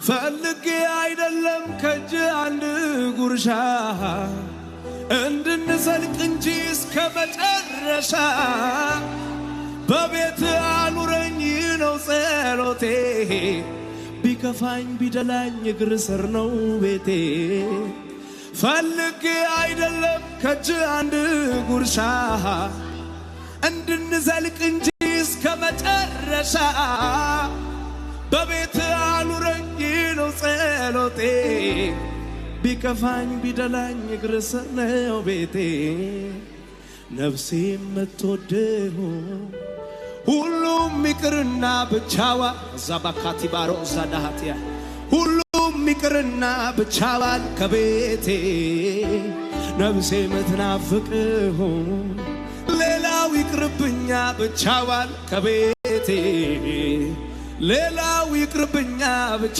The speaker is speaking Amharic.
ፈልጌ አይደለም ከእጅ አንድ ጉርሻ እንድንዘልቅ እንጂ እስከ መጨረሻ በቤት አኑረኝ ነው ጸሎቴ ቢከፋኝ ቢደላኝ እግር ስር ነው ቤቴ ፈልጌ አይደለም ከእጅ አንድ ጉርሻ እንድንዘልቅ እንጂ እስከ መጨረሻ በቤት አኑረኝ ነው ጸሎቴ ቢከፋኝ ቢደላኝ እግር ስር ነው ቤቴ ነፍሴ የምትወድህ ሁሉም ይቅርና ብቻዋ ዛባካቲ ባሮ ዛዳሃቲያ ሁሉም ይቅርና ብቻዋን ከቤቴ ነፍሴ የምትናፍቅህ ሌላው ይቅርብኛ ብቻዋን ከቤቴ ሌላው ይቅርብኛ ብቻ።